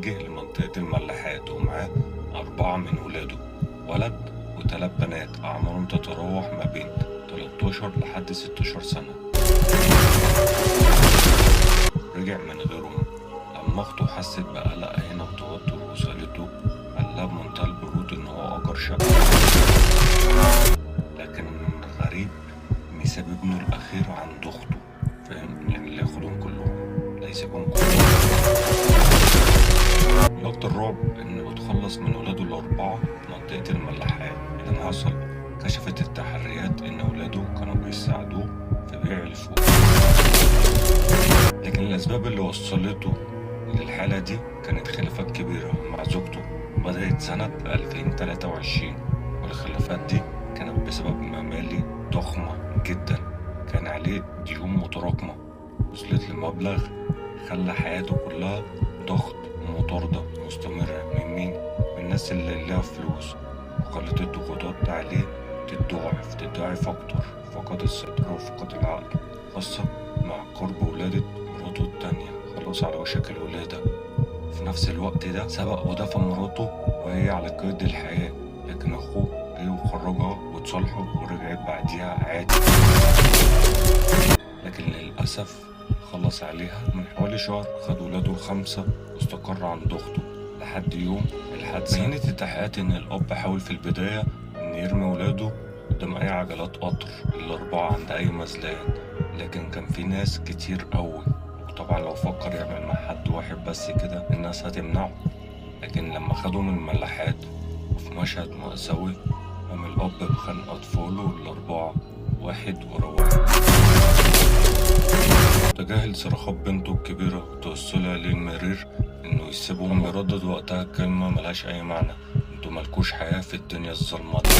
جه لمنطقة الملاحات ومعاه 4 من ولاده، ولد و3 بنات أعمارهم تتراوح ما بين 13 لحد 16 سنة. رجع من غيرهم. لما أخته حست بقلق هنا وتوتر وسألته، قال لها بمنتهى البرود إن هو أجر شقة، لكن الغريب إن ساب ابنه الأخير عند أخته، فاهم؟ يعني اللي ياخدهم كلهم، لا يسيبهم كلهم. الأكتر رعب إنه اتخلص من ولاده ال4 في منطقة الملاحات. اللي حصل كشفت التحريات إن ولاده كانوا بيساعدوه في بيع الفول، لكن الأسباب اللي وصلته للحالة دي كانت خلافات كبيرة مع زوجته بدأت سنة 2023، والخلافات دي كانت بسبب ممالي ضخمة جدا، كان عليه ديون متراكمة وصلت لمبلغ خلى حياته كلها ضغط ومطاردة مستمرة من مين؟ من الناس اللي لها فلوس، وخلت الضغوطات عليه تتضاعف تتضاعف أكتر. فقد السيطرة وفقد العقل، خاصة مع قرب ولادة مراته التانية، خلاص على وشك الولادة. في نفس الوقت ده سبق ودفن مراته وهي على قيد الحياة، لكن أخوه جه وخرجها وتصالحوا ورجعت بعديها عادي، لكن للأسف خلص عليها من حوالي شهر. خد ولاده ال5 واستقر عند أخته لحد يوم الحادثة. بينت التحقيقات إن الأب حاول في البداية إن يرمي ولاده قدام أي عجلات قطر ال4 عند أي مزلقان، لكن كان في ناس كتير قوي، وطبعا لو فكر يعمل مع حد واحد بس كده الناس هتمنعه. لكن لما خدوا من الملاحات وفي مشهد مأساوي قام الأب بخنق أطفاله ال4 واحد ورا واحد. تجاهل صرخات بنته الكبيرة وتوسلها للمرير إنه يسيبهم. يردد وقتها كلمة ملهاش أي معنى: انتوا مالكوش حياة في الدنيا الظلمة دي.